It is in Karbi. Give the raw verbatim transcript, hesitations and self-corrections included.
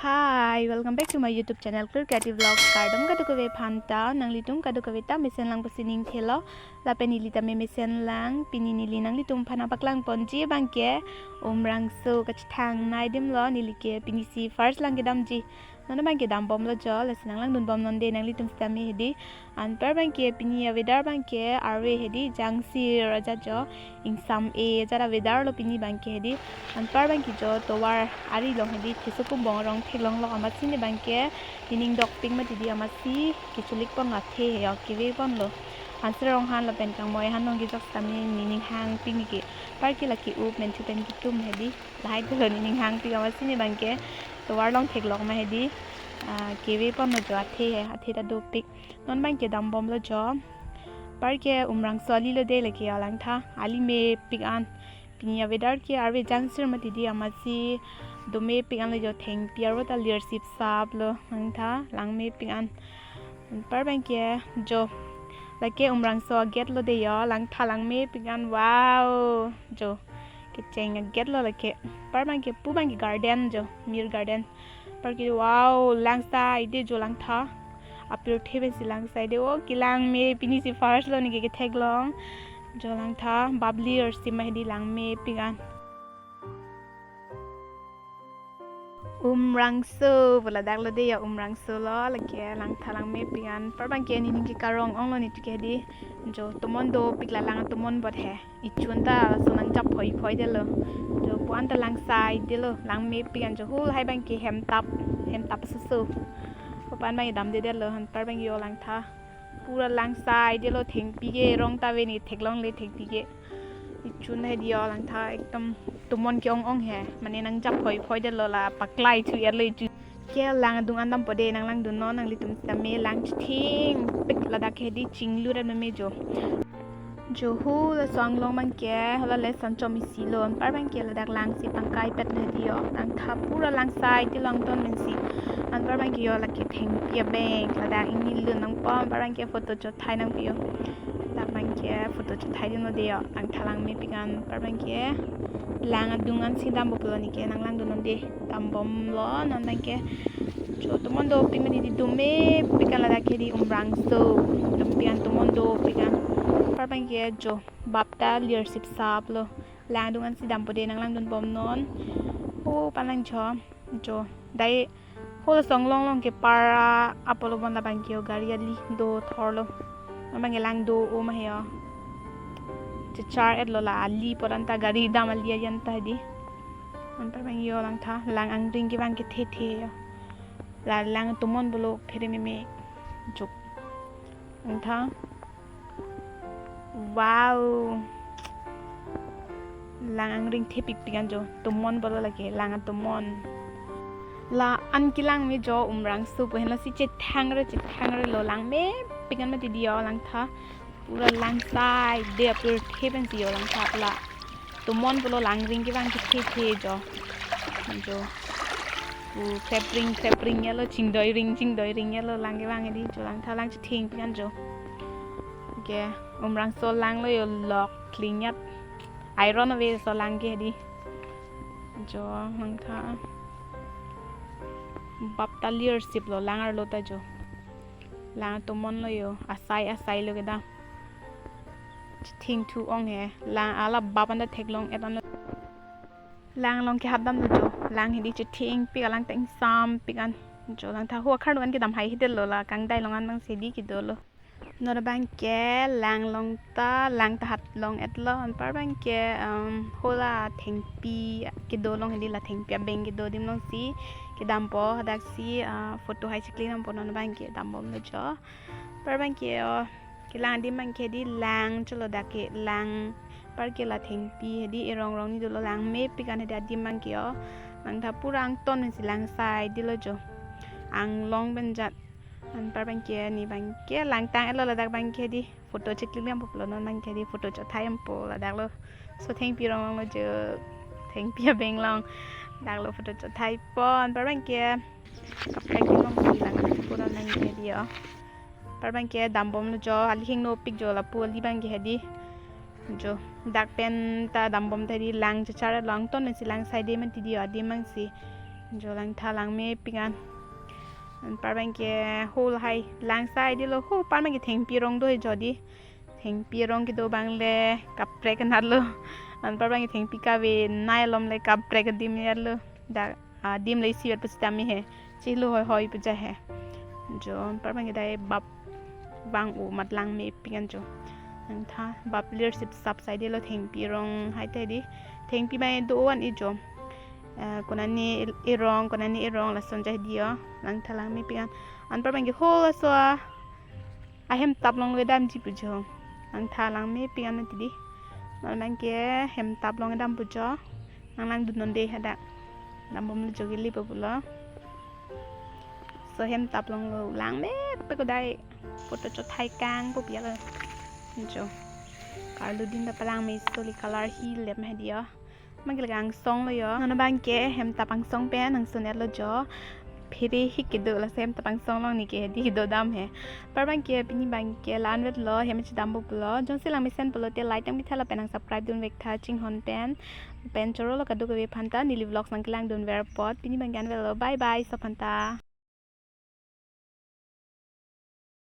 Hi, welcome back to my YouTube channel, Clear Creative Vlogs. Kardom kadokave aphan ta, nanglitum kadokave ta mesen lang pusi ning thelo. Lapen neli ta me mesen lang, pini neli nanglitum aphan paklang ponji abangke Umrangso kachethang nai adim lo. Neli ke pini si first lang kedamji. Non abangke dambomlo jo, lasi nanglangdun bomnon dei nanglitum sitame hedi. Anpar abangke pini a-weather abangke arve hedi, jangsir ajat jo, ingsam-e ajat a-weather lo pini abangke hedi. Anpar abangke jo tovar ari along hedi, theso kumbong arong theklong lo amatsi ne abangke, nening dok pik mati di amatsi kecholik pon athe he yo, keve ponlo. Hanser arong han lapen kangmoi han along kejok sitame nening hang pik ke. Anpar ke lake up menchu pen ketum hedi. Lahai dolo nening hang pik amatsi ne abangke tovar along theklong ma hedi. Ah, keve ponlo jo, athe he, athe ta dopik. Non abangke dambomlo jo. Anpar ke Umrangso ali lo dei lake yo langtha. Ali mepik an. Pini a-weather ke arve jangsir mati di amatsi do mepik an lo jo, thengpi arvo ta lir sip sap lo langtha, lang mepik an. Anpar abangke jo, lake Umrangso a-gate lo dei yo, langtha lang mepik an, wow, jo, kecheng a-gate lo lake. Anpar abangke pu abangke garden jo, mir garden. Anpar ke wow, lang sai dei jo langtha. Apirthe pensi lang sai dei, o kelang me, pini si first lo neke ketheklong. Jo langtha, bap lir sip ma hedi, lang mepik an. Umrangso pu ladak lo dei yo, Umrangso lo lake, langtha lang mepik an. Anpar abangke nening ke karong ong lo netu ke hedi. Jo tomon dopik, la lang tomon bot he. Echun ta laso nangjap phoi phoi detlo. Jo pu an ta lang sai detlo, lang mepik an jo, hu lahai abangke hemtap, hemtap susu. Pu an abangke damde detlo, anpar abangke yo langtha. Pura lang sai detlo, thengpi ke rong ta ave ne theklongle, thengpi ke. Echun hedi yo langtha, ekdom tomon ke-ong ong he. Mane nangjap phoi phoi detlo, la paklai thu erlo echu. Ke lang adung an dampo dei, nanglangdunnon nanglitum sitame, lang chethengpik ladak hedi, chinglu rat meme jo. Jo hu laso anglong abangke, hala le Sanchom isi lo, anpar abangke ladak lang si pangkai pet na hedi yo, langtha pura lang sai dei, lang ton pensi. Anpar abangke yo lake thengpi abeng, ladak ingni lun nangpo, anpar abangke photo chothai nangpi yo. Ladak abangke photo chothai dunlo dei yo, langtha lang mepik an, anpar abangke lang adung an si dampo pulo neke, nanglangdunnon dei, dambomlo non abangke. Jo tomon dopik mati di, do mepik an ladak hedi Umrangso. Do mepik an, tomon dopik an. Anpar abangke jo bap ta lir sip sap lo. Lang adung an si dampo dei, nanglangdun bomnon. O palang jo. Jo dei, ho laso anglong along kepar apotlo bon labangke yo, gari ali do thorlo. Labangke lang do-o ma he yo. Chechar etlo, la ali pon an ta, gari dam ali ayan ta hedi. Anpar abangke yo langtha, lang angring kevang kethe the yo. La lang tomon pulo phere meme jo. Langtha. Wow. Lang angring thepikpik an jo. Tomon pulo lake, lang atomon. La an kelang me jo, Umrangso pu henlo si chethangre, chethangre lo, lang mepik an mati di yo langtha. Pura lang sai dei, apirthe pensi yo langtha, la tomon pulo, lang ring kevang kethe the jo. Jo. Pu krepring krepring etlo, chingdoi ring chingdoi ring etlo, lang kevang hedi jo langtha, lang chethengpik an jo. Ke Umrangso lang lo yo, lok klingyat. Iron ave laso lang ke hedi. Jo langtha. Bap ta lir sip lo, lang arlo ta jo. Lang tomon lo yo, asai asai lo kedam. Chetheng thu ong he, lang hala bap an ta theklong et an lo. Lang along kehap damlo jo, lang hedi chethengpik, alang ta ingsampik an. Jo langtha, ho akhar do an kedam hai hidetlo, la kangdai along an abang si hedi kedolo. Non abangke lang along ta, lang ta hat long etlo, anpar abangke, um, ho la thengpi kedo along hedi, la thengpi abeng kedo adim along si kedampo, hadak si, ah, photo hai chikli dampo, non abangke dambomlo jo. Anpar abangke yo, kelang adim abangke hedi lang cholo, dak ke lang, anpar ke la thengpi hedi, erong rong ni dolo, lang mepik an hedi adim abangke yo. Langtha pura angton si lang sai dilo jo. Anglong pen jat. Anpar abangke, ne abangke langtang etlo, ladak abangke hedi photo chikli dampo pulo, non abangke hedi photo chothai dampo, ladak lo. So thengpi rong long lo jo, thengpi abeng along. Dak lo photo chothai pon, anpar abangke kaprek adim along si lang po, non abangke hedi yo. Anpar abangke dambomlo jo, ali hingno pik jo, lapu ali abangke hedi. Jo, dak pen ta dambom ta hedi, lang chechar, lang ton si lang sai dei mati di yo, adim abang si. Jo langtha langmepik an. Anpar abangke hol hai lang sai dilo, ho apar abangke thengpi arong do he jo di. Thengpi arong kedo abang le kaprek anat lo. Anpar abangke thengpi kave nai alom le kaprek adim yar lo. Dak adim le isi vet pusitame he. Chilo hoi hoi puja he. Jo anpar abangke dai bap vang-o amat langmepik an jo. Langtha bap lir sip sap sai dilo, thengpi arong hai te di. Thengpi abang do-an e jo. Eh, konane arong, konane arong lason jai di o. Langtha langmepik an. Anpar abangke hol aso a ahem tap along le damji pu jo. Langtha langmepik an ti di. Mal abangke hem tap along dam pu jo. Nang langdun non de hadak. Dambom le jo kili pu pulo. So hem tap along lo langmepik kodai. Photo chot hai kang pu piak lo. Jo. Karlu din ta palangme soli color hi lem he di o. Abangke le angsong lo jo. Non abangke hem tap angsong pen angsong et lo jo. Phere hik kedo la hem tap angsong along ne ke di do dam he. Anpar abangke pini abangke la-an vet lo, hem chedam pu pulo. Jongsi langmesen pulote like dam kethela pen nang subscribe dun vek tha chinghon pen. Pen choro lo kadokave aphan ta neli vlogs nangkelang dun ver apot. Pini abangke an vet lo. Bye bye sop aphan ta.